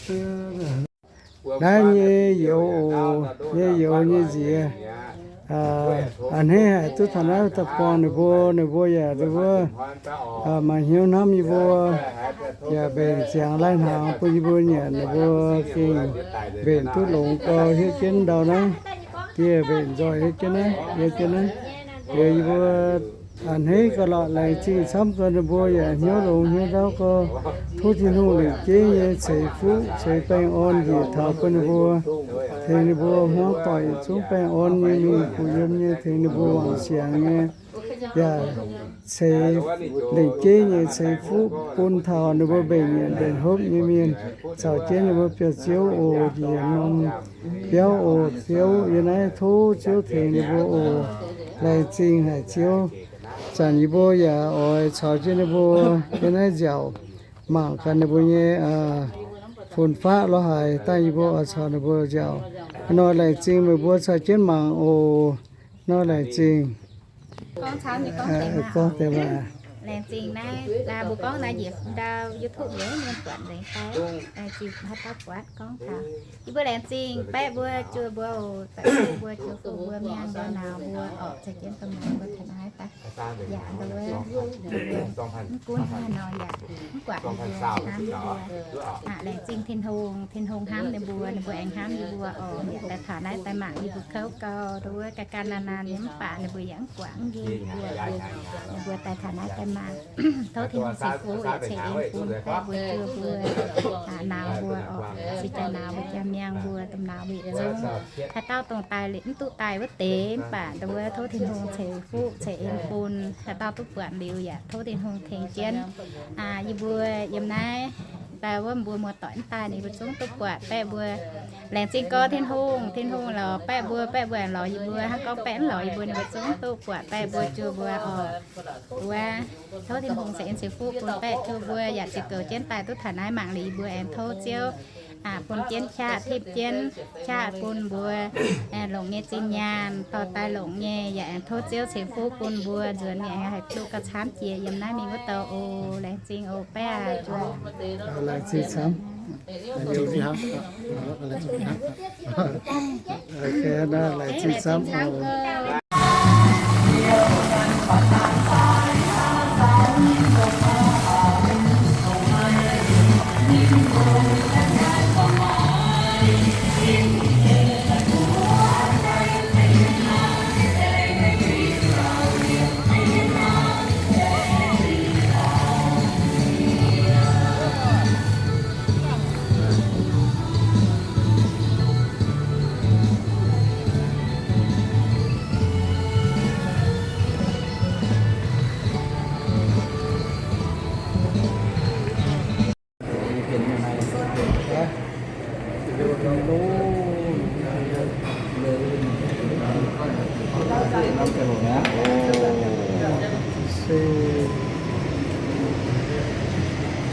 Naaiv nyei youz oc, nyei youz nyei nziex. A'hneiv haic duqv taux naaiv daaih buangh ninh mbuo, ninh mbuo yaac ninh mbuo mangc hnyouv hnamv yie mbuo, yaac mbenc ziangx lai-hnaangx bun yie mbuo nyanc, ninh mbuo gengh mbenc duqv longx gau hietv jienv ndau naaiv. Yie mbenc nzoih hietv jienv naaiv, hietv jienv naaiv. Liuz yie mbuo a'hneiv gauh lorqc, laengz zingh camv gau ninh mbuo yaac hnyouv longx hnyouv ndaauv gau. Tov Tin-Hungh lengc jeiv nyei ceix fuqv ceix baengh orn njiec taux bun ninh mbuo, tengx ninh mbuo hmuangv doic yietc zungv baengh orn nyei mingh, kuh yiem nyei, tengx ninh mbuo wangc siangx nyei, yaac ceix lengc jeiv nyei ceix fuqv bun taux ninh mbuo mbenc nyanc mbenc hopv nyei mienh, caux jienv ninh mbuo biauv-ziouv oc, njiec norm biauv oc. Ziouv yiem naaiv tov Ziouv tengx ninh mbuo oc. Laengz zingh haic Ziouv. Zanc yie mbuo yaac oix caux jienv ninh mbuo yiem naaiv nziaauc mangc gaax ninh mbuo nyei fun-faqv lorz haaix daaih yie mbuo oix caux ninh mbuo nziaauc. Nor laengz zingh meih mbuo caux jienv mangc oc. Nor laengz zingh. Gorngv camv nyei gorngv deix maah. Laengz zingh naaiv, mbuo gorngv naaiv njiec ndau YouTube nzengc, mienh buatc nzengc fai? Ziux haaix dauh buatc gorngv taux. Yie mbuo laengz zingh baeqv mbuo, juoh mbuo, baeqv mbuo, juoh mbuo, mbuo miangh mbuo, nauz mbuo orqc, caux jienv domh nauz mbuo taux naaiv daaih. Yaac nduov, mv gunv haaix nor yaac mv guangc yie mbuo, hnamv yie mbuo. Laengz zingh Tin-Hungh, Tin-Hungh hnamv ninh mbuo, ninh mbuo aengx hnamv yie mbuo oc. Yaac daaih taux naaiv daaih mangc yie mbuo kouv gau, nduov ga'ganh naaic naaic nyei mv baac ninh mbuo yaac mv guangc yie mbuo. Ninh mbuo daaih taux naaiv daaih mangc, tov Tin-Hungh ceix fuqv yaac ceix en bun baeqv mbuo, juoh mbuo, nauz mbuo oc, se jaa nauz mbuo, jaa miangh mbuo, domh nauz mbuo yietc zungv. Haaix dauh dongh daaih liuz mv duqv daaih wuov deix mv baac nduov tov Tin-Hungh ceix fuqv ceix en bun. Haaix dauh duqv buatc liuz yaac tov Tin-Hungh tengx jienv yie mbuo yiem naaiv daaih wuov mbuo muoz-doic mv daaih ninh mbuo zungv duqv buatc baeqv mbuo. Laengz zingh gau Tin-Hungh, Tin-Hungh lorz baeqv mbuo, baeqv mbuo aengx lorz yie mbuo, hnangv gorngv baeqv mv lorz yie mbuo ninh mbuo zungv duqv buatc baeqv mbuo, juoh mbuo oc. Wuov, tov Tin-Hungh ceix en ceix fuqv bun baeqv juoh mbuo yaac ziouc goux jienv daaih duqv taux naaiv mangc liuz yie mbuo aengx tov Ziouv bun jienv qaqv, tipv jienv qaqv bun mbuo longc nyei zinh nyaanh dorh daaih longc nyei, yaac aengx tov Ziouv ceix fuqv bun mbuo nzuonx mingh aengx haih duqv gauh camv jiex yiem naaiv mingh wuov douh oc. Laengz zingh oc baeqv aac. Laengz zingh camv. Ok, laengz zingh camv oc.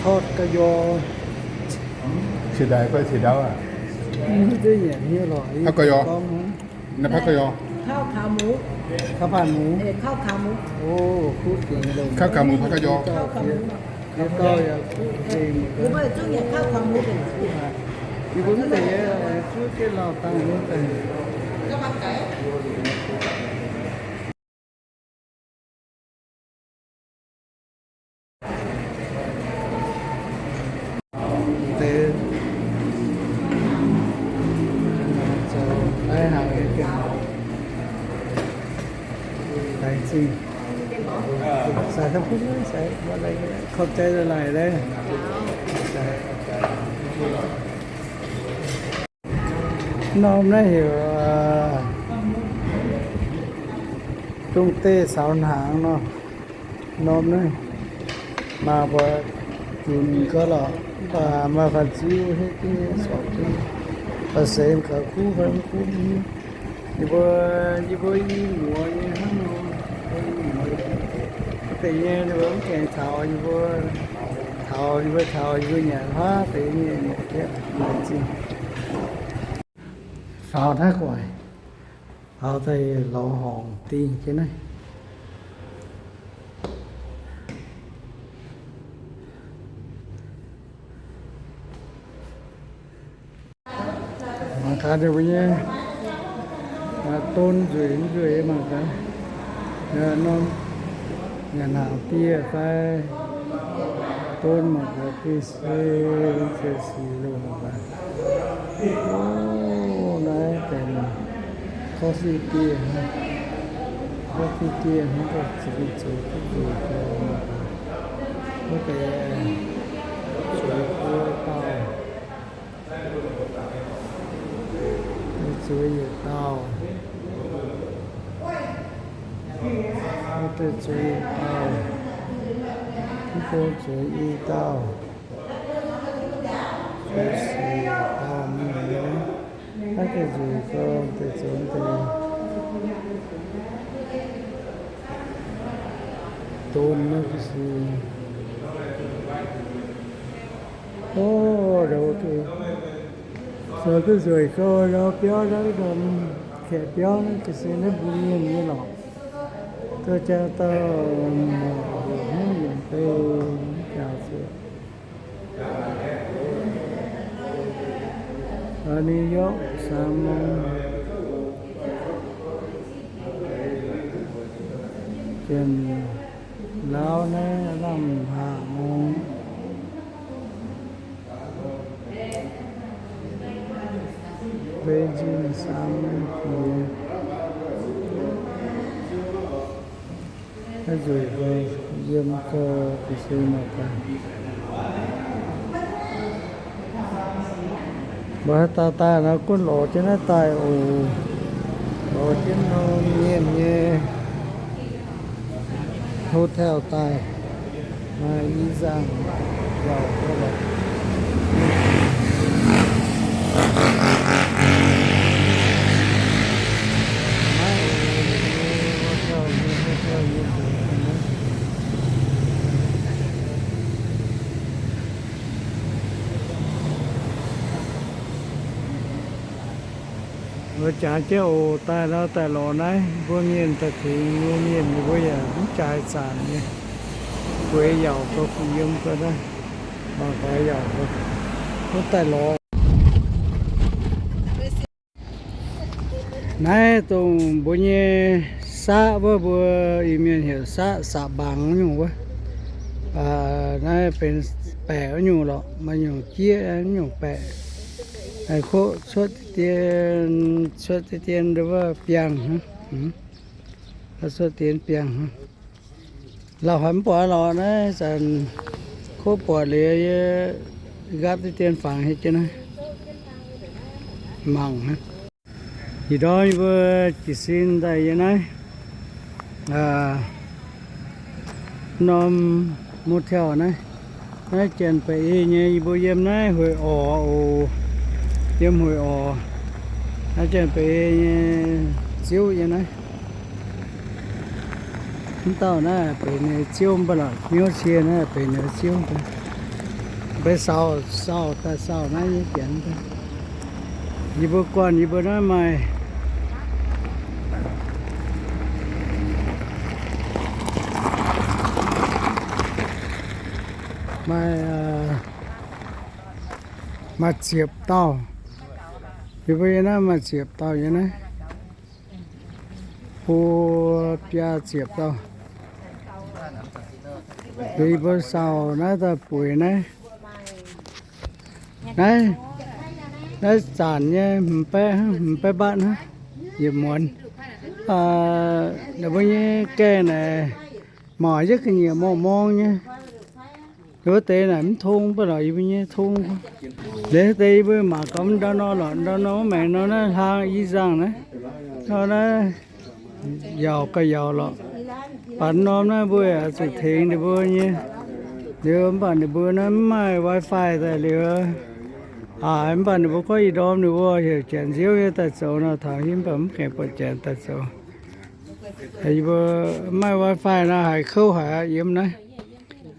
Thot ga'yor. Ciex ndaix fai ciex ndaauv aac? Haav ga'yor. Naaiv ผัดกะหยอ. ข้าวขาหมู ข้าวผัดหมู เออ ข้าวขาหมู โอ้ พูดเก่งเลย ข้าวขาหมู ผัดกะหยอ ข้าวขาหมู Yie gauh yaac kuv gengh. Yie mbuo zungv nyanc ข้าวขาหมู deix. Yie mbuo mv zeiz yie zuov jienv lauh dangh nyei deix. Deix zoux naaiv hnaangx nyei gengh laengz zingh. Sai daaih kuv sai, ขอบใจ หลายๆ เลย. Norm naaiv heuc dongh deix caux hnaangx nor. Norm naaiv maaih mbuo zunc gau lorqc, mv baac maaih fanh ziu hiuv duqv sorpc duqv, baac seix gaux kuv fai mv kuv mv hiuv. Ninh mbuo, yie mbuo i muoz nyei hnangv nor, mbuo i muoz deix nyei ninh mbuo mv gaengh taux, yie mbuo taux, yie mbuo taux, yie mbuo nyanc huaav deix nyei nyanc jienv laengz zingh. Faaux naaiv gu'nguaaic, faaux daaih lorz horngc dingh jienv naaiv. Gaax ninh mbuo nyei don nzueic nzueic mangc gaax. Norm nyanc hnaangx dieh fai don mangc gaax, gengh se siec loh mangc gaax. Naaiv benx coffee dieh, coffee dieh hnangv, zoux duqv nzueic gau mangc gaax. Wuov deix zueiz buo dauh. Zueiz yietc dauh. Wuov deix zueiz yietc dauh. Mv bung zueiz i dauh. Zueiz siec dauh mingh nyei. Naaiv deix nzueic gau deix zoux deix don naaiv ga'sie. Zoux duqv nzueic gau, biauv naaiv norm kaeqv biauv naaiv ga'sie naaiv mbuo mienh nyei lorqc. Duqv jangx dauh muoc hnyouv yienc bei jangx zuqc New York saan mong. Janx-laauv naaiv lamh haac mong. Beijing saan mong jiex. Naaiv nzueic gau, yiem gau, ga'sie mangc gaax. Mbuo haaix dauh daaih nor gunv lorz jienv naaiv daaih oc. Lorz jienv norm mienh nyei hotel daaih. Maaih i nzangc yaac Mbuo jangx jienv oc, daaih nor daaih lorz naaiv, mbuo mienh daaih tengx mbuo mienh, mbuo yaac mv jaaix zanc nyei. Gueix yauc gau, gueix yiem gau naaiv, mangc gaax yauc gau, mv daaih lorz. Naaiv dongh mbuo nyei saqv wuov, mbuo Iu-Mienh heuc saqv Saqc Mbaangx nyungc wuov. Naaiv benx baeqc wuov nyungc lorqc, maaih nyungc jieqv, nyungc baeqc. Koqv cuotv deix dien, cuotv deix dien wuov biangh hnangv. Cuotv deix dien biangh hnangv. Lauh haic mv buatc lorqc, naaiv zanc koqv buatc liuz, nqaapv deix dien fangx hietv jienv naaiv. Mangc hnangv. Ih ndorm yie mbuo jiez sin daaih yiem naaiv norm motel naaiv. Naaiv Janx-Baeqc Ei nyei, yie mbuo yiem naaiv Hueic Orc oc. Yiem Hueic Orc. Naaiv Janx-Baeqc Ei nyei ziouv yiem naaiv. Mv dauh naaiv benx ninh ziouv mv baac lorqc, hnyouv cie naaiv benx ninh ziouv. Mbuo sau, sau daaih sau naaiv nyei janx. Yie mbuo guanh yie mbuo naaiv maaih, maaih, maaih ziepc dauh. Yie mbuo yiem naaiv maaih ziepc dauh yiem naaiv. Buo biaa ziepc dauh. Liuz yie mbuo sau naaiv daaih bueix naaiv. Naaiv, naaiv zanc nyei hmz baeqv, hmz baeqv mbatv hnangv, yietc muonz. Ninh mbuo nyei gaengh naaic mangc yietv ga'nyiec morngh morngh nyei. Wuov deix naaic mv tong, mv baac lorqc yie mbuo nyei tong. Liuz deix yie mbuo mangc gaax ndau nor lorqc, ndau nor mv maengx nor naaiv hlang i nzangc naaiv. Nor naaiv yauc gauh yauc lorqc. Baac norm naaiv mbuo yaac zuqc tengx ninh mbuo nyei. Liuz mv baac ninh mbuo naaiv mv maaih wifi daaih liuz, aa, mv baac ninh mbuo gorngv ih ndorm ninh mbuo heuc janx-nziouv nyei daaih zoux nor, taux himv mv baac mv gaengh buatc janx daaih zoux. Yie mbuo mv maaih wifi nor haiz kouv haic aqv yiem naaiv.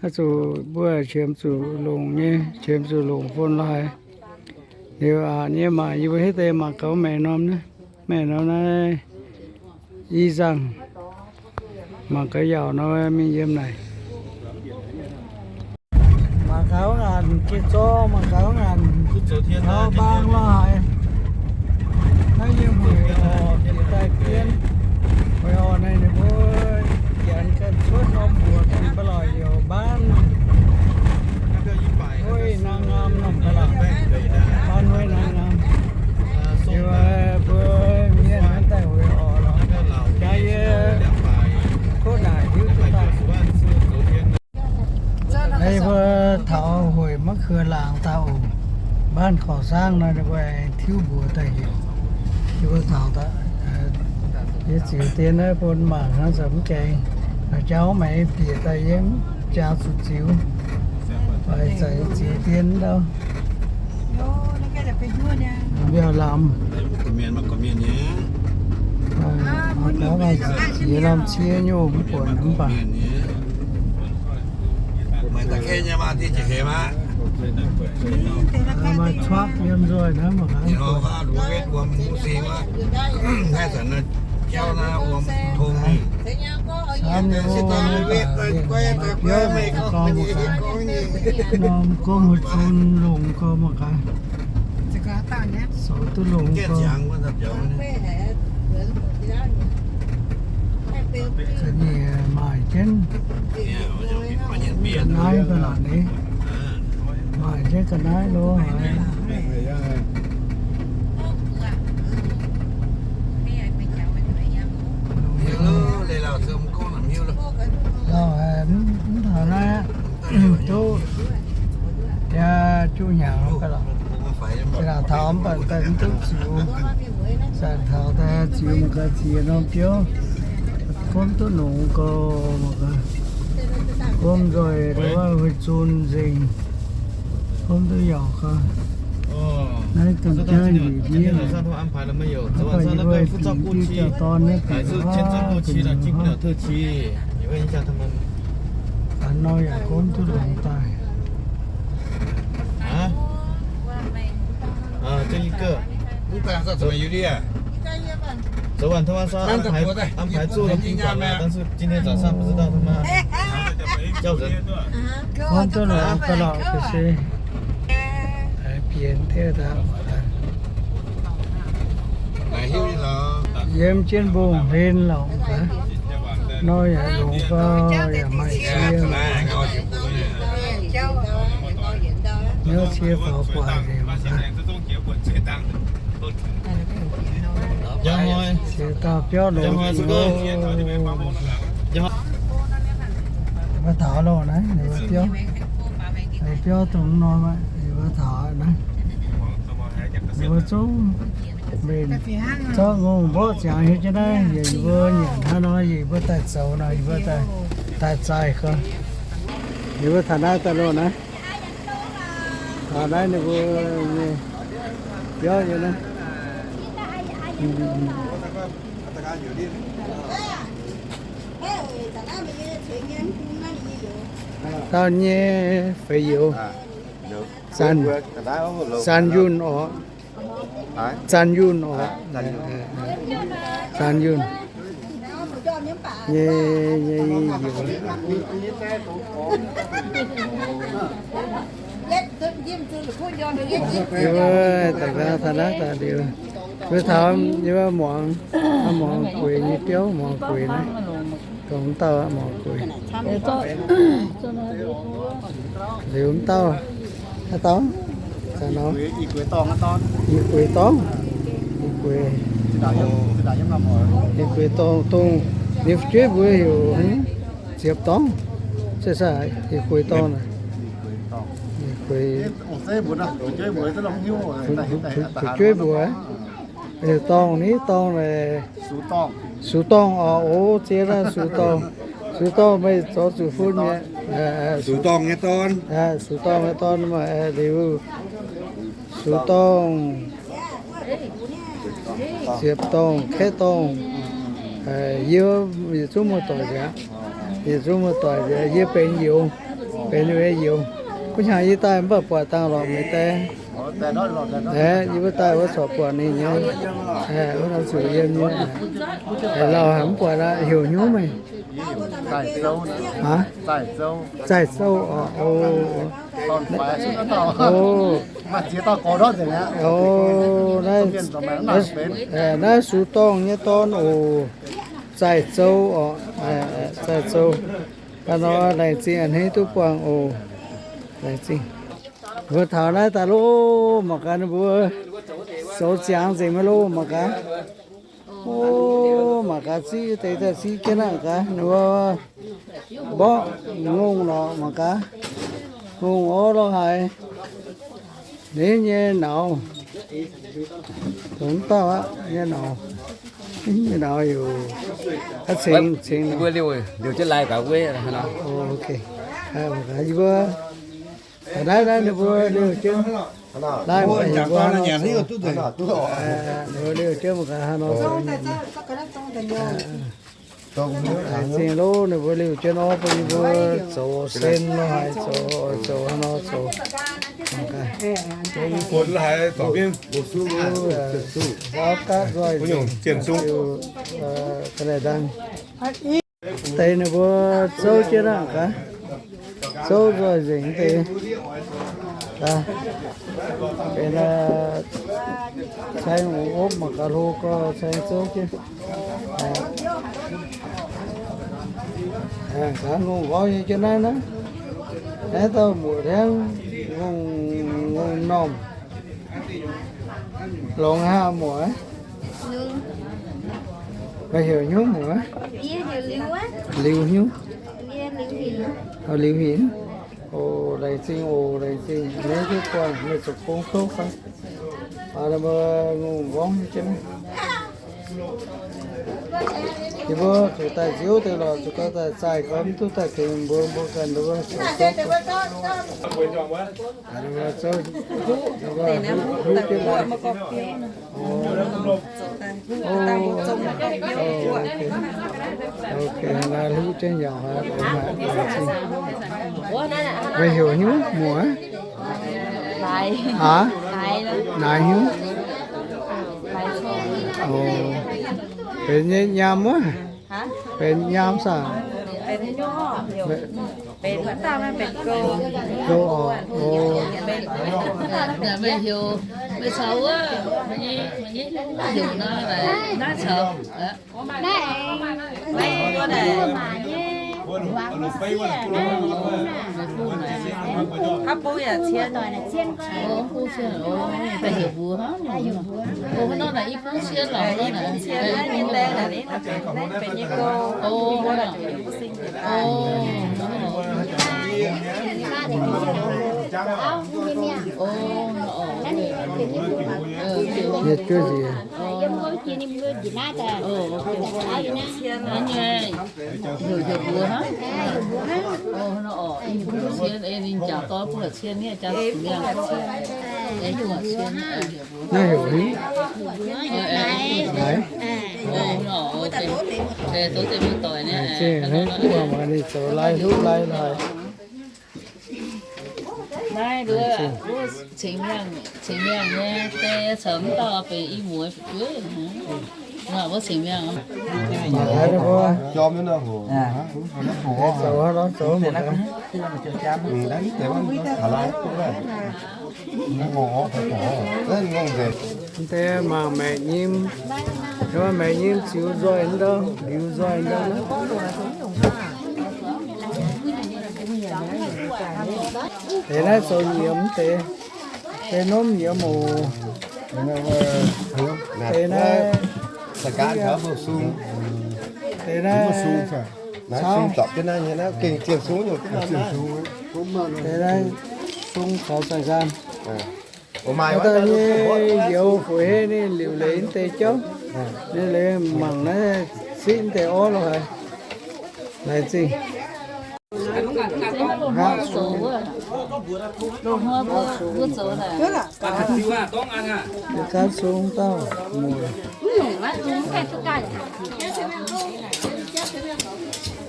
Oix zuqc mbuo qiemx zuqc longc nyei, qiemx zuqc longc phone lorz haiz. Liuz aqc nyei maah, yie mbuo hiuv deix mangc gaax maengx norm naaiv, maengx norm naaiv i nzangc, mangc gaax yauc nor mingh yiem naaic. Mangc gaax wuov ngaanc jiex zorng, mangc gaax wuov ngaanc nor mbaang lorz haiz. Nyei hueic orqc, bieqc daaih jienv. Hueic orqc naaiv ninh mbuo janx ganh cuotv norm mbuox ganh ba'laqc heuc บ้าน ห้วยนางงาม norm ba'laqc, บ้านห้วยนางงาม. Yie mbuo mienh naaiv daaih hueic orqc lorqc, jaa yie kuv naaic hiuv duqv daaih. Yie mbuo taux hueic ma'keuv laangz daaih oc. บ้านก่อสร้าง nor ninh mbuo aengx tiuv mbuox daaih heuc. Yie mbuo taux daaih, yie ziux dien naaiv bun mangc hnangv, za'gengh jauv maengx bieqc daaih yie mv jangx zuqc ziux, fai za'gengh ziux dien ndau. Mbiauz lamz, yie lamh cie nyungc mv buatc mv baac maaih cuotv yiem nzoih naaiv mangc gaax. Norm gorngv huih zun longx gorx mangc gaax. Sou duqv longx gorx. Ga'naaiv maaih jienv ga'naaiv ba'laqc ni. Maaih jienv ga'naaiv lo haic. Lauh haic, mv taux naaiv aqv. Duqv jaa juqv hnyangx ga'lorqc. Zinh ndaangc taux mv baac daaih mv duqv ziux. Zanc taux daaih ziux mangc gaax, ziex norm biouv, gomv duqv longx gorx mangc gaax. Gomv nzoih wuov huih zun nzengc, gomv duqv yaac gorx. Naaiv ganh jaav njiec ndiev. Mv baac yie mbuo fingx diuh jaa-dorn naaiv bieqc gorx, ga'nyiec gorx. Ganh nor yaac gomv duqv longx daaih. Hả? À, cho Nhi cơ. Mv baac sao mà yie đi à? Dấu ấn thông qua sao ăn Thái, ăn Thái trụ là cũng bảo là đang sự trên thế giờ sao mà dấu ấn thông qua. Giao dẫn. Gomv duqv longx ga'lorqc ga'sie. Haiz bienx diev daaih. Yiem jienv mbong hlen lorqc gaax. Nor yaac longx gau, yaac maaih cie. Nyouz cie faaux gu'nguaaic nzengc mangc gaax. Ziex dauh biauv longx jiex. Mbuo taux loh naaiv, ninh mbuo biauv, ninh biauv dongh nor, ninh mbuo taux naaiv. Ninh mbuo zungv mbenc zorqv ngongh mborqv ziangx hiuv jienv naaiv, yie mbuo nyanc hnangv nor, yie mbuo daaih zoux nor, yie mbuo daaih, daaih zaih gau. Yie mbuo taux naaiv daaih loh naaiv. Taux naaiv ninh mbuo nyei biauv yiem naaiv. Dauh nyei feix youz. Zanh, Zanh Yunh orqc. Zanh Yunh orqc. Zanh Yunh nyei, nyei youz. Yie mbuo daaih gaax taux naaiv daaih liuz, mbuo taux yie mbuo muangx, muangx gueix nyei biauv, muangx gueix naaiv. Dongh dauh muangx gueix. Liuz dauh, haaix dauh? Ih gueix dorngh, ih gueix, ih gueix dorngh, dongh ninh fu'jueiv mbuo heuc Ziepc Dorngh. Se sai ih gueix dorngh naaic. Ih gueix, fu'jueiv mbuo, dorngh ni dorngh naaic. Sux dorngh orqc, o, ziex naaiv sux dorngh. Sux dorngh meih zoux zuqc fun mi'aqv. Sux dorngh nyei dorn. Sux dorngh nyei dorn maah, liuz sux dorngh, ziepc dorngh, kaeqv dorngh. Yie yietc zungv muoz-doic nziaeqv. Yietc zungv muoz-doic nziaeqv, yie benx youz, benx ninh mbuo youz. Wuov hnyangx yie daaih mv baac buatc dangh lorqc meih daaih. Aeqv, yie mbuo daaih wuov corc buatc ninh nyei. Aeqv, wuov nor zuqc yiem nyei. Aeqv, lauh haic mv buatc aqv, heuc hnyouv meih. Haav? Zaih zouv oc. O, o, naaiv sux dorngh nyei dorn oc. Zaih zouv oc. Zaih zouv. Hnangv nor laengz zingh a'hneiv duqv buangh oc. Laengz zingh. Mbuo taux naaiv daaih loh, mangc gaax ninh mbuo zoux ziangx nzengc maiv loh, mangc gaax. O, mangc gaax ziqv deix daaih ziqv jienv aqv gaax, ninh mbuo mborqv ngongh lorqc mangc gaax. Ngongh orv lorh haaix. Ninh nyei nauz, dongh dauh aqv nyei nauz. Nyei nauz yaac cingx cingx. Yie mbuo liouh, liouh jienv lai gaax wuov. O, ok. Yie mbuo naaiv, naaiv ninh mbuo liouh jienv, naaiv mbuo liouh jienv mangc gaax haaix nor zoux. Laengz zingh loh, ninh mbuo liouh jienv orv bun yie mbuo zoux sen lo haaix zoux, zoux haaix nor zoux. Deix ninh mbuo zouv jienv aqv gaax, zouv nzoih nzengc deix. Benx caeng opv mangc gaax hlo gorx caeng zouv jienv. Gaax ngongh nqorngv nyei jienv naaiv naaiv. Naaiv dauh muoc hnangv ngongh, ngongh normh. Longx haav muoc aqv. Meih heuc hnyouv muoc aqv? Liuz hnyouv. Liuz hinc. O, laengz zingh oc, laengz zingh. Naaiv duqv buangh meih zoux gong kouv fai? Ninh mbuo ngongh nqorngv nyei jienv. Yie mbuo zuqc daaih nziouv deix lorqc, zuqc gauh daaih zaih gauh mv duqv daaih tengx mbuo, mbuo ganh nduov zuqc gouv. Ninh mbuo zouv, ninh mbuo hluv jienv daaih. Ok, naaiv hluv jienv yaac haiz oix haic. Meih heuc hnyouv muoc aqv? Aav, naaiv hnyouv. Benx nyei nyaam wuov. Benx nyaam saah? Gouv oc. Meih heuc, meih caux wuov, meih nyei, meih nyei heuc nor, naaiv caux. Hnangv bung yaac cien. Bung cien, o, daaih heuc mbuox hnangv. O, hnangv nor naaic i bung cien lorqc, i bung cien naaiv nyei deix naaic, benx nyei gouv. O, o, o, o. Yietc juov nziex. Cien naaiv nyei. Heuc, heuc mbuox hnangv. O, hnangv nor oc. I bung cien, ei ninh jangx dorn bung cien nyei, jangx cien. Ei bung cien, heuc mbuox. Naaiv heuc hnyouv. Naaiv. O, hnangv nor oc. Deix mbuo doic nyei. Zingh hnangv buangh mangc ninh zoux lai hluv lai laaix. Naaiv nduov, cingx miangh, cingx miangh nyei deix caux mv dauh benx i muoz fu'jueiv. Mangc wuov cingx miangh. Zoux haaix nor zoux mangc gaax. Mv deix mangc maengc nyim, maengc nyim ziux nzoih ndau, liuz nzoih ndau. Deix naaiv zoux nyiemz deix, deix norm nyiemz oc. Deix naaiv, deix naaiv, deix naaiv sung caux zai nqaam. Wuov dauh nyei youz fu'jueiv ninh liuc leiz mv deix jauv, ninh leiz mangc naaiv sitv mv deix orv lo haic. Laengz zingh. Nqaatv sung, nqaatv sung dauh muoz.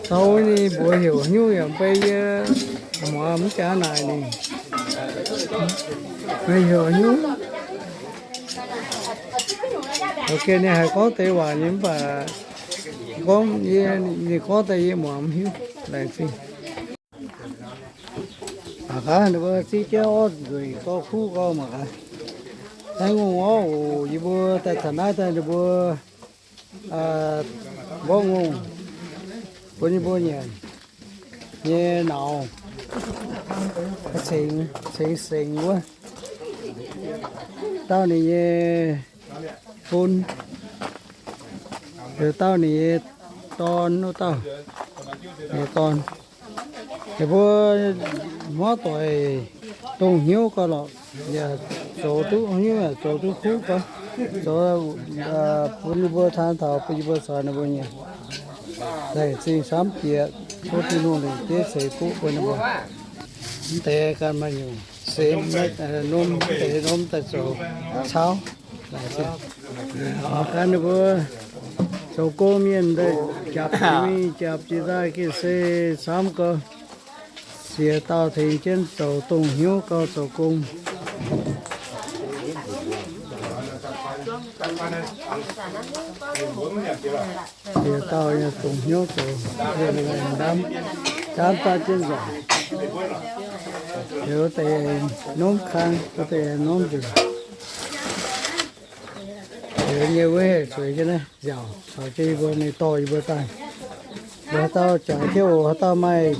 Taux ninh mbuox heuc hnyouv yaac mbei yie muangx mv jaax naaic ninh. Meih heuc hnyouv. Ok, ninh haiz gorngv deix waac nyei mv baac Gorngv yie, ninh gorngv daaih yie muangx mv hiuv. Laengz zingh. Mangc gaax ninh mbuo zieqv jienv orv nzueic gau, kuv gau mangc gaax. Naaiv ngongh orv oc, yie mbuo daaih taux naaiv daaih ninh mbuo mborqv ngongh bun yie mbuo nyanc nyei nauz, cingx, cingx sengx wuov. Dauh ninh nyei bun, liuz dauh ninh nyei dorn, wuov dauh nyei dorn. Ninh mbuo hmuangv doic dongh hnyouv gau lorqc, yaac zoux duqv hnyouv, yaac zoux duqv kuv gau, zoux bun ninh mbuo taan taux bun yie mbuo caux ninh mbuo nyanc. Laengz zingh camv jiex, tov Tin-Hungh lingc jeiv ceix fuqv bun ninh mbuo. Mv deix ganh maaih nyungc se norm, mv deix norm daaih zoux cauv. Laengz zingh. Ganh ninh mbuo zoux gong mienh daaih japc jiex mingh, japc jiex daaih gengh se camv gau. Ziex dauh tengx jienv zoux dongh hnyouv gau zoux gong. Ziex dauh nyei dongh hnyouv zoux, ndamv, ndamv daaih jienv nzengc. Liuz deix norm kang, liuz deix norm nzunc. Liuz nyei wuov zueiz jienv naaiv nziaauc caux jienv yie mbuo, ninh dorh yie mbuo daaih. Mbuo haaix dauh jangx jienv oc, haaix dauh maaih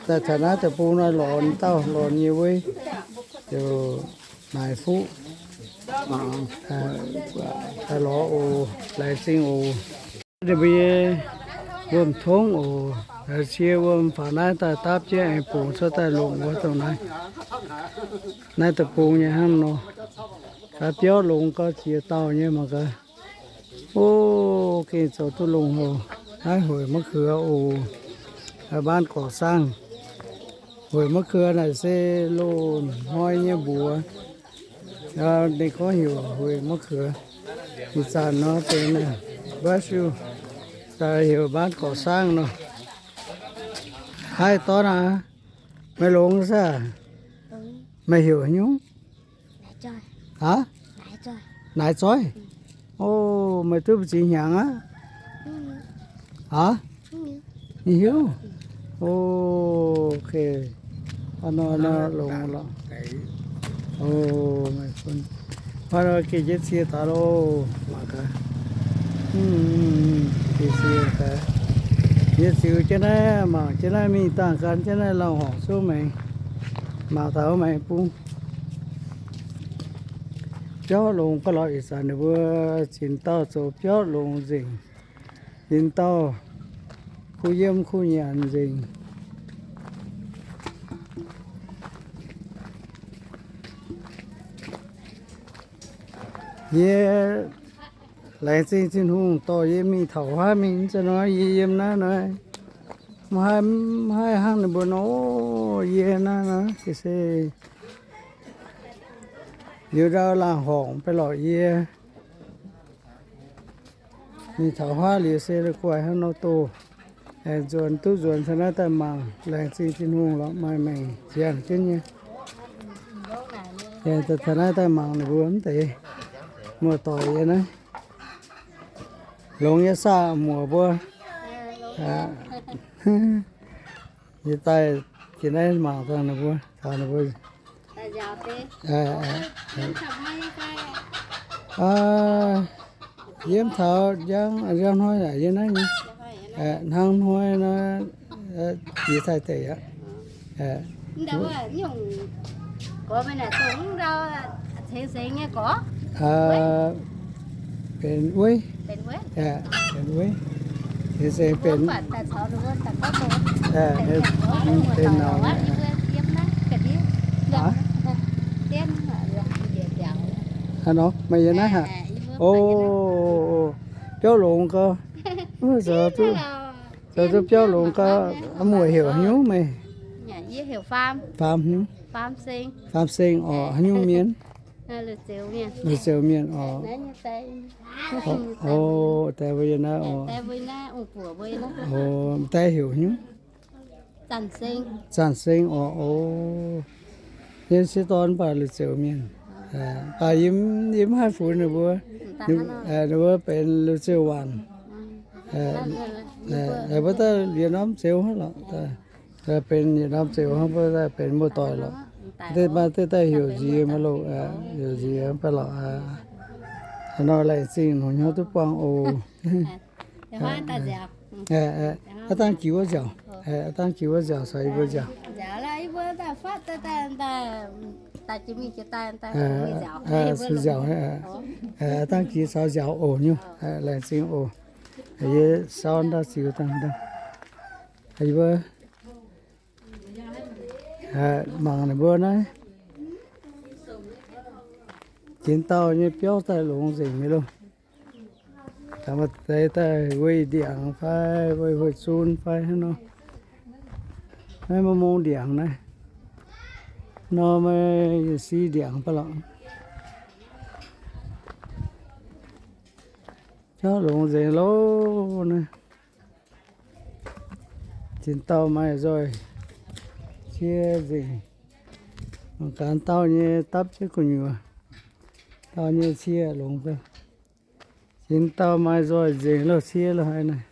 daaih taux naaiv deic-bung nor, lorz dauh lorz nyei wuov, ziouc naaic fuqv daaih lorz oc. Laengz zingh oc. Ninh mbuo nyei wuom tongv oc, cie wuom faaux naaiv daaih dapv jienv aengx bungx cuotv daaih longc wuov dongh naaiv. Naaiv deic-bung nyei hnangv nor. Gaax biauv longx gau, ziex dauh nyei mangc gaax. O, gengh zoux duqv longx oc. Naaiv hueic ma'keuv oc. Mbaanv gorqv saangv. Hueic ma'keuv naaic se loz-hnoi nyei mbuox. Ninh gorngv heuc hueic ma'keuv. Ih zanc nor benx mbaeqv siu, daaih heuc mbaanv gorqv saangv nor. Haih dorn aac, meih longx saah? Meih heuc haaix nyungc? Aav, Naaiv Zoih. O, meih duqv mbu'ziex hnyangx aqv? Aav, maiv hiuv. O, nor longx lorqc. O, hnoi nor geh jienv cie daaih loh. Mangc gaax. Geh cie daaih. Yie ziux jienv naaiv, mangc jienv naaiv mingh dangh gan jienv naaiv lauh horngc zungv maengx. Mangc taux maengx bung. Biauv longx gauh lorqc, ih zanc ninh mbuo zinh dauh zoux biauv longx nzengc. Zinh dauh kuh yiem kuh nyanc nzengc. Yie laengz zingh Tin-Hungh dorh yie mingh taux huaav mingh, mv zeiz nor yie yiem naaiv nor, mv haih, mv haih hnangv ninh mbuo nor, yie naaiv nor ga'sie liuz ndau laangh horngc beiv lorqc yie. Mingh taux huaav liuz se la'guaih hnangv nor doh. Aengx nzuonx duqv nzuonx taux naaiv daaih mangc, laengz zingh Tin-Hungh lorqc, maaih maengc ziangh jienv nyei. Aengx taux naaiv daaih mangc ninh mbuo mv deix muoz-doic yie naaiv. Longx nyei saah muoc mbuo? Yie daaih jiex naaiv mangc dangh ninh mbuo, taux ninh mbuo. Yiem taux njang, njang hnoi naaic yie naaiv nyei. Hnangv hnoi nor, jiex Taiv deic aqv. Benx wuov, benx wuov, benx, benx, benx nauz. Hnangv nor, meih yiem naaiv haic? O, biauv longx gau. Zoux duqv biauv longx gau. Muoc heuc haaix nyungc meih? Faam hmz? Faam Seng oc. Haaix nyungc mienh? La'zioux mienh oc. O, daaih mbuo yiem naaiv oc. O, daaih heuc haaix nyungc? Zanh Seng oc. O, yiem sieqv dorn mv baac La'zioux mienh. Mv baac yie mv haih funx ninh mbuo. Ninh mbuo benx La'zioux Waanc. Mbuo daaih yietc norm zeux hnangv lorqc. Benx yietc norm zeux hnangv, mbuo daaih benx muoz-doic lorqc. Deix maaih deix daaih heuc nziex maiv loh, heuc nziex mv baac lorqc. Nor laengz zingh hnyouv duqv buangh oc. Aav dangh jiux wuov nziaauc, aav dangh jiux wuov nziaauc caux yie mbuo nziaauc. Nziaauc, nziaauc, aav dangh jiux caux nziaauc oc nyungc. Laengz zingh oc. Yie saauv daaih ziux dangh dangh. Yie mbuo mangc ninh mbuo naaiv jiex dauh nyei biauv daaih longx nzengc nyei loh. Daaih maaih deix daaih weih ndiangx fai weih huih zun fai hnangv nor. Naaiv maiv mong ndiangx naaiv. Nor maaih si ndiangx baac lorqc. Jauv longx nzengc loh naaiv. Jiex dauh maaih nzoih cie nzengc. Mangc gaax dauh nyei dapv jienv gu'nyuoz. Dauh nyei cie longx. Jiex dauh maaih nzoih nzengc loh, cie loh haaix naaiv.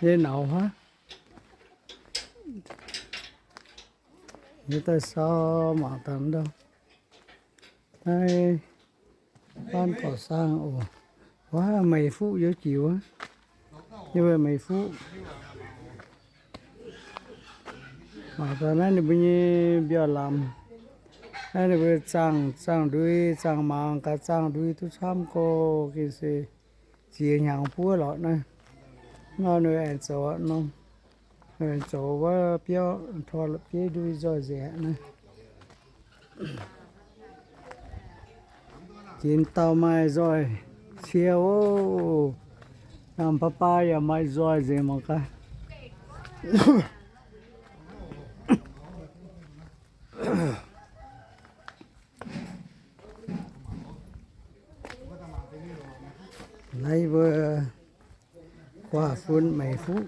Yie nauz huaav. Yie daaih saau mangc dangh ndau. Naaiv faanv gorqv-saang oc. Wuov meic fuqv youz jiuc wuov. Yie mbuo meic fuqv. Mangc daaih naaiv ninh mbuo nyei mbiauh lamz. Naaiv ninh mbuo zaangh, zaangh ndui, zaangh maaz gaax, zaangh ndui duqv camv gorx gengh se ziex hnyangx buov lorqc naaiv. Nor ninh aengx zoux nor, ninh aengx zoux wuov biauv tor bieiv ndui nzoih nzengc naaiv. Jiex dauh maaih nzoih cie oc. Naamh baa baa yaac maaih nzoih nzengc mangc gaax. Naaiv mbuo guaav-fun meic fuqv.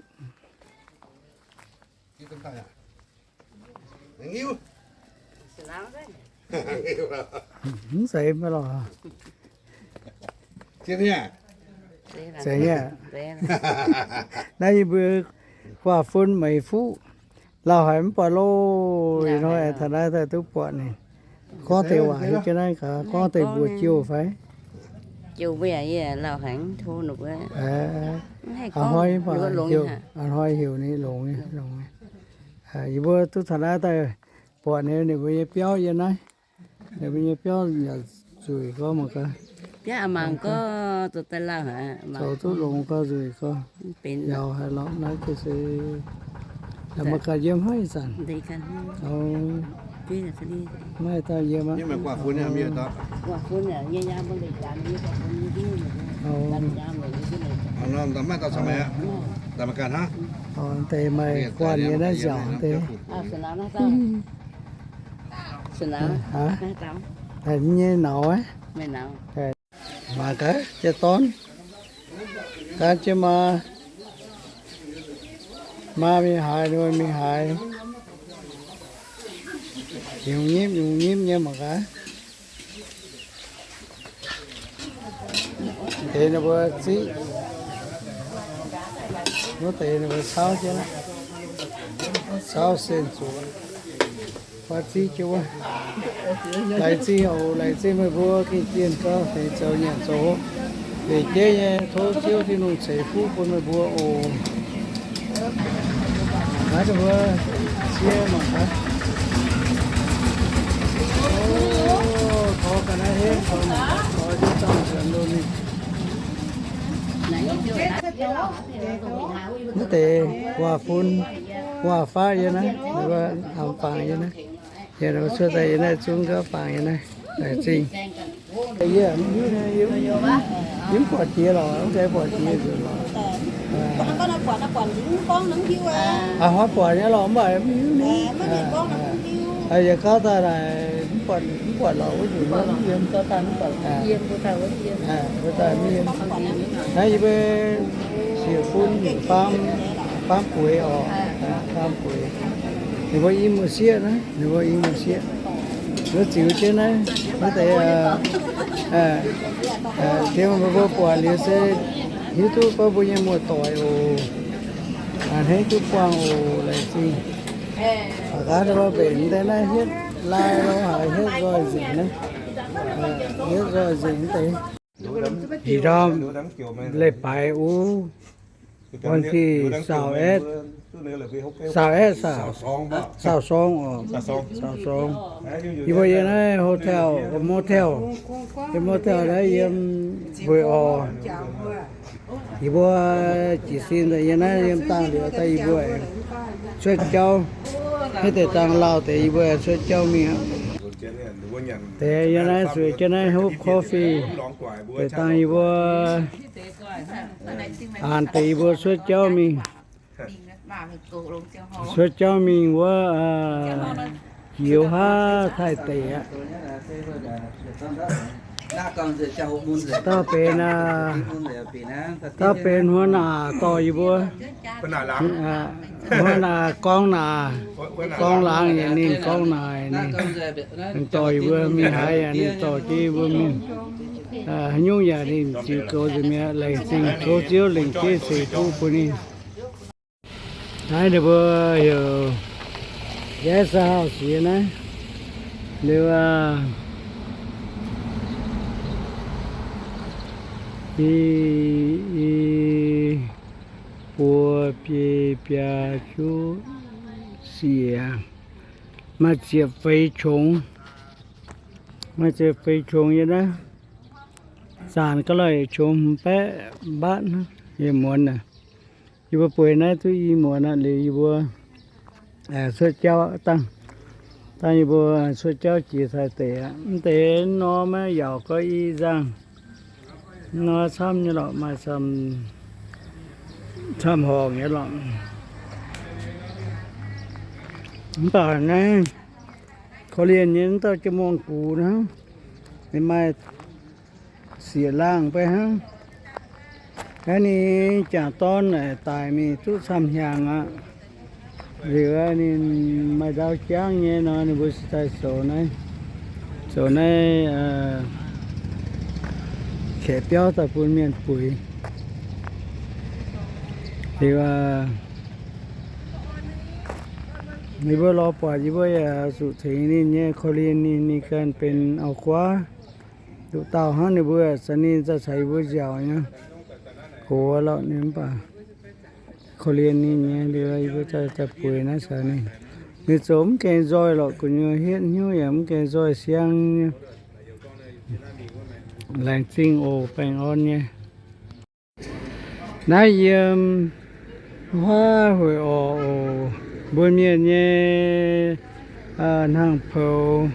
Mv zeiz maiv lorqc. Zeiz nyei. Naaiv yie mbuo guaav-fun meic fuqv. Lauh haic mv buatc loh. Ih hnoi taux naaiv daaih duqv buatc ninh. Gorngv deix waac hiuv jienv naaiv gaax, gorngv deix mbuox jouh fai? A'hnoi mv baac heuc, a'hnoi heuc ninh longx nyei, longx nyei. Yie mbuo duqv taux naaiv daaih buatc ninh, ninh mbuo nyei biauv yiem naaiv. Ninh mbuo nyei biauv yaac nzueic gorngv mangc gaax. Zoux duqv longx gorngv nzueic gorngv. Yaac haaix lorqc naaiv ga'sie. Yaac mangc gaax yiem hnangv ih zanc. Maiv daaih yiem aqv. Deix maaih guanh nyei naaiv nziaauc deix. Nyei nauz aqv. Mangc gaax, jiex dorn, gan jienv maa, maa mingh haaix, ninh mbuo mingh haaix, yungz nyimv yungz nyimv nyei mangc gaax. Deix ninh mbuo ziqv, wuov deix ninh mbuo cauv jienv, cauv sen zuqc. Fai ziqv jienv wuov. Laengz zingh oc, laengz zingh meih mbuo gengh jienh gau, feix zoux nyanc zoux hopv. Feix jeiv nyei, tov Ziouv Tin-Hungh ceix fuqv bun meih mbuo oc. Naaiv ninh mbuo cie mangc gaax. Ov, tov ga'naaiv henv, tov mangc gaax, tov jienv zaangh nzuonx loh mingh. Mv deix guaav fun, guaav faqv yiem naaiv, ninh mbuo aengx bangc yiem naaiv. Yiem cuotv daaih yiem naaiv zungv gauh bangc yiem naaiv, laengz zingh. Yie mv hiuv, yie mv buatc jiex lorqc, mv zeiz buatc jiex nzunc lorqc. Aa, hnoi buatc nyei lorqc, mv baac mv hiuv ni. Yietc gauh daaih naaic mv buatc, mv buatc lorqc wuov nzunc mv yiem. Mbuo daaih mv yiem. Naaiv yie mbuo siec fun faam, faam bueix oc, faam bueix. Ninh mbuo i muoz-sieqv naaiv, ninh mbuo i muoz-sieqv. Ninh mbuo ziux jienv naaiv, naaiv deix Diev mbuo buatc liuz se hiuv duqv gorngv mbuo nyei muoz-doic oc. A'hneiv duqv buangh oc, laengz zingh. A'gaav lo mbenc deix naaiv hietv lai lo haaix hietv nzoih nzengc naaiv. Hietv nzoih nzengc deix. Ih ndorm leiz-baaix uv, wan ti saau aeqv, saau aeqv, saau sorng oc, saau sorng. Yie mbuo yiem naaiv hotel, motel, yiem motel naaiv yiem Hueix Orc. Yie mbuo jiez sin daaih yiem naaiv yiem dangh liuz daaih yie mbuo cuotv jauv, maiv deix dangh lauh deix yie mbuo cuotv jauv mingh aqv. Deix yiem naaiv zueiz jienv naaiv hopv coffee, deix dangh yie mbuo aanx deix yie mbuo cuotv jauv mingh. Cuotv jauv mingh wuov, jiex haav Taiv deic aqv. Dauh benx, dauh benx huav naanc dorh yie mbuo, huav naanc gorngv naanc, gorngv laangz yaac ninh gorngv naaic ninh, ninh dorh yie mbuo mingh haaix yaac ninh dorh jienv yie mbuo mingh. Haaix nyungc yaac ninh ziux goux nzengc mi'aqv. Laengz zingh tov Ziouv lengc jeiv ceix fuqv bun ninh. Naaiv ninh mbuo heuc guest house siex naaiv. Liuz, i, i, buo, biei, biaa, juqv, siex, maaih ziepc feix qongx. Maaih ziepc feix qongx yiem naaiv. Zanc ga'lauh qongx hmz baeqv mbatv yiem muonz naaic. Yie mbuo bueix naaiv duqv i muonz aqv. Liuz yie mbuo cuotv jauv dangh, dangh yie mbuo cuotv jauv jiex Taiv deic aqv. Mv deix norm maiv yaauc gorngv i nzangh, nor camv nyei lorqc, maaih camv, camv horngc nyei lorqc. Mv baac naaiv korv-lienh nyei mv dauh jienv muangh gux hnangv, ninh maaih sieqv laangh beiv hnangv. Naaiv ninh jangc dorn naaic daic mingh duqv camv hnyangx aqv. Liuz ninh maaih ndau jangv nyei nor, ninh mbuo cingx daaih zoux naaiv, zoux naaiv kaeqv biauv daaih bun mienh buix. Liuz yie mbuo lorz buatc yie mbuo yaac zuqc tengx ninh nyei korv-lienh ninh, ninh ganh benx auv-guaav. Nduqc dauh hnangv ninh mbuo caux ninh za'gengh caux yie mbuo nziaauc nyei. Gox lorqc ninh mv baac korv-lienh ninh nyei, liuz yie mbuo daaih bueix naaiv caux ninh. Ninh zoux mv gaengh nzoih lorqc, gu'nyuoz hietv hnyouv yaac mv gaengh nzoih siang nyei. Laengz zingh oc, baengh orn nyei. Naaiv yiem huaav Hueix Orc oc, mbuo mienh nyei hnaangx-poux,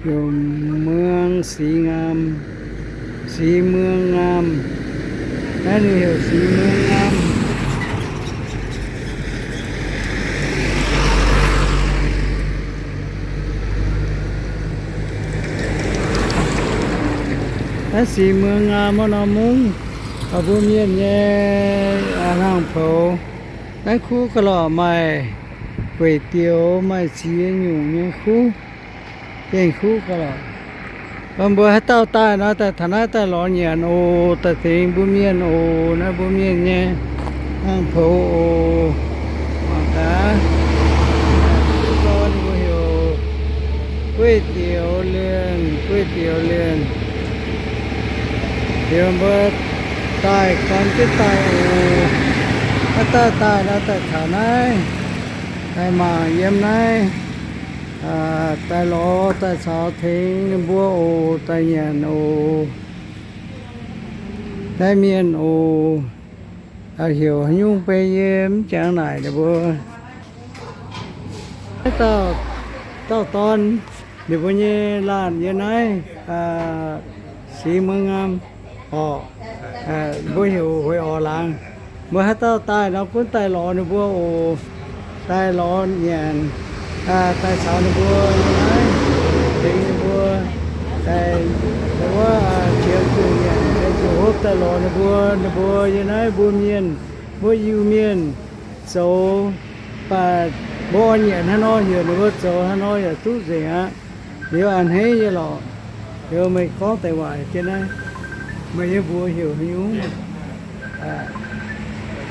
yiem muang Six Ngam, Six Muang Ngam. Naaiv ninh heuc Six Muang Ngam. Naaiv Six Muang Ngam wuov norm mungv, mbuo mienh nyei hnaangx-poux. Naaiv kuv ga'lorqc maaih gueic dioux, maaih ziex nyungc nyei kuv, gengh kuv ga'lorqc. Mbuo haaix dauh daaih nor, daaih taux naaiv daaih lorz nyanc oc, daaih tengx mbuo mienh oc. Naaiv mbuo mienh nyei hnaangx-poux oc. Mangc gaax, mbuo heuc gueic dioux lienh, gueic dioux lienh. Liuz mbuo daaih gan jienv daaih oc. Haaix dauh daaih nor, daaih taux naaiv, daaih mangc yiem naaiv, daaih lorz daaih caux tengx ninh mbuo oc, daaih nyanc oc. Naaiv mienh oc, heuc haaix nyungc beiv yie mv jangx naaic ninh mbuo. Naaiv dauh, dauh dorn, ninh mbuo nyei laanh yiem naaiv Six Muang Ngam orqc. Mbuo heuc Hueix Orc laangz. Mbuo haaix dauh daaih nor gunv daaih lorz ninh mbuo oc. Daaih lorz nyanc, daaih caux ninh mbuo yiem naaiv, tengx ninh mbuo daaih wuov, qiemx zuqc nyanc, qiemx zuqc hopv daaih lorz ninh mbuo. Ninh mbuo yiem naaiv mbuo mienh, mbuo Iu-Mienh zoux, mv baac mbuo orn nyanc hnangv nor, heuc ninh mbuo zoux hnangv nor yaac duqv nzengc aqv. Liuz a'hneiv nyei lorqc. Liuz meih gorngv deix waac jienv naaiv, meih nyei mbuox heuc haaix nyungc?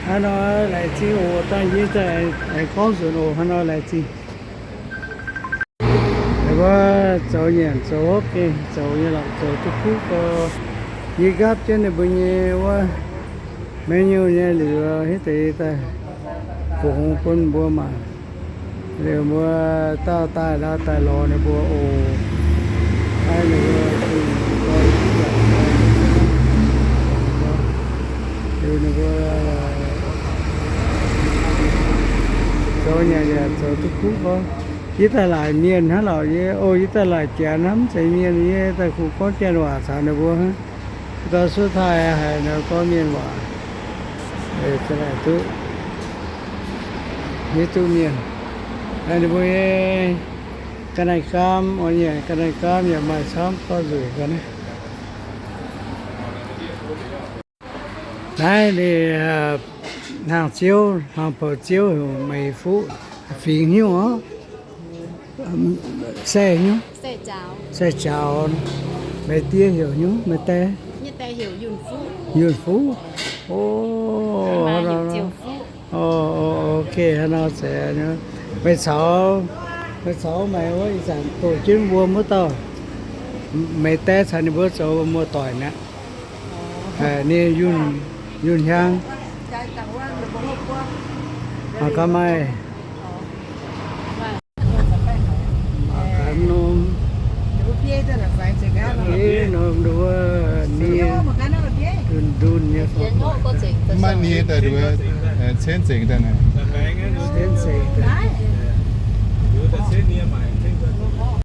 Hnangv nor laengz zingh oc. Dangh yie za'gengh aengx gorngv nzunc oc. Hnangv nor laengz zingh. Wuov zoux nyanc zoux hopv nyei, zoux nyei lorqc, zoux duqv kuv gorx. Yie nqaapv jienv ninh mbuo nyei wuov menu nyei liuz, hitv deix daaih fu-hungx bun mbuo maah. Liuz mbuo dauh daaih, dauh daaih lorz ninh mbuo oc. Liuz ninh mbuo zoux nyanc yaac zoux duqv kuv gorx. Yie daaih laaic mienh hnangv lorqc. Yie, o, yie daaih laaic Janx hnangv, mv zeiz mienh. Yie daaih kungx gorngv Janx waac caux ninh mbuo hnangv. Daaih cuotv taaih haiz nor gorngv mienh waac, duqv, hiuv duqv mienh. Ninh mbuo nyei ga'naaiv gaam, o, nyanc ga'naaiv gaam yaac maaih camv gorx nzueic ga'naaiv. Naaiv ninh hnaangx-ziouv, hnaangx-poux ziouv heuc Meih Fuqv, fingx hnyouv oc. Sai hnyouv, sai jaaux. Meih die heuc hnyouv, meih die? Yunh Fuqv. O, o, ok, hnangv nor zeiz. Meih caux, meih caux meih wuov ih zanc doqc jienv mbuo wuov dauh, meih die caux ninh mbuo zoux muoz-doic mi'aqv. Ninh Yunh, Yunh Hiaang. Mangc gaax maaih, mangc gaax norm, norm nduov nie, ndun-ndun nyei. Maiv nie daaih nduov, cien zengc daaih naaic. Cien zengc daaih.